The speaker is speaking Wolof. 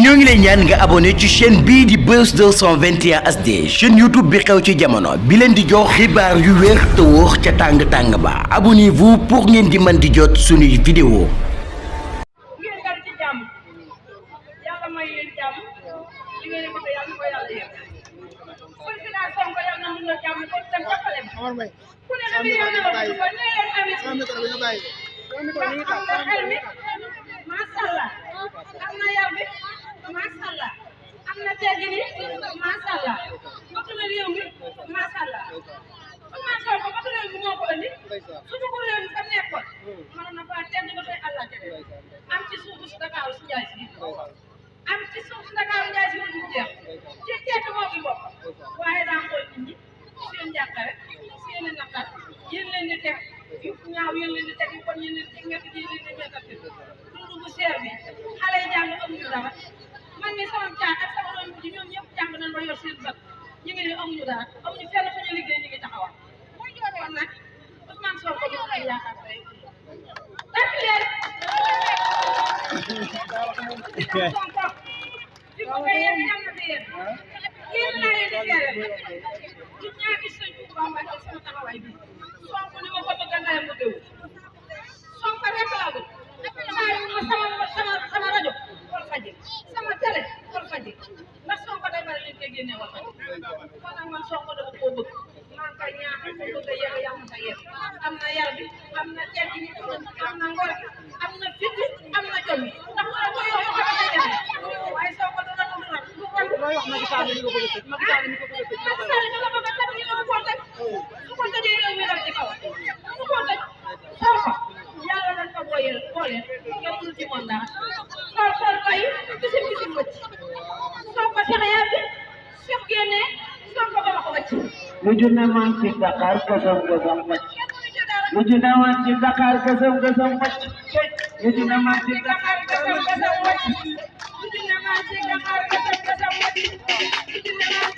ñoo ngi lay ñaan nga abonné ci chaîne bii di Buzz 221 HD chaîne YouTube bi xew ci jamono bi leen di jox xibaar yu wér te wóor ca tàng-tàng ba abonnez-vous pour ngeen di mën di jot suñuy vidéo. Masallah amna tegini masallah bokk na rew mi masallah ma so ko bokk rew mi moko andi suñu ko rew mi fa nekkon man na fa tegg ba tay Allah te am ci suufu Dakar ci jaay ci am ci suufu Dakar jaay ci du jeex ci tété mo ngi bokk waye da xol nit ñi seen jaxare seen nakar yeen leen di tek yu ñaaw yeen leen di tek kon yeen leen di metti di leen di metti dundu bu seer bi xalé jang amuñu dara man mi sama caat ak sama doom ji ñoom ñëpp jàng nañ ba yor seen bët ñu ngi ne amuñu dara amuñu fenn fu ñu liggéey ñu ngi taxawal kon nag Ousmane Sonko ñu lay yaakaar tey def leen Sonko di ko koy yéen am na fi yéen yéen laa leen di seere ci ñaari sëñ Touba Mbacke sama taxawaay bi Sonko ni ma ko bëgg a ndayam ko déw Sonko rek laa bëgg sama rajo wal faji sama télé wal faji ndax Sonko day bari leen koy génne wal faji kon nag man Sonko dama koo bëgg maa ngi koy ñaaxal ko bëgg a yéex yàlla na ko yéex am na yar bi am na ceeb bi am na ngor bi am na fit bi am na jom bi ndax mu ne ko yow yoo xam ne day waaye Sonko dana ko dana du wan looy wax Macky Sall ni ko bëgg a tëj Macky Sall ni ko bëgg a tëj Macky Sall ni ko bëgg a tëj ñu ko ko tëj su ko tëjee réew mi dal ci kaw ñu ko tëj Sonko yàlla dañ ko boole kenn mënu ci moom dara xool bay gisim wëcc Sonko Cheikh bi Cheikh génne Sonko ba ko wëcc mujj na man ci Dakar gësëm wëcc mujj na man ci Dakar gësëm wëcc mujj na man ci Dakar gësëm wëcc mujj na man ci Dakar gësëm wëcc mujj na man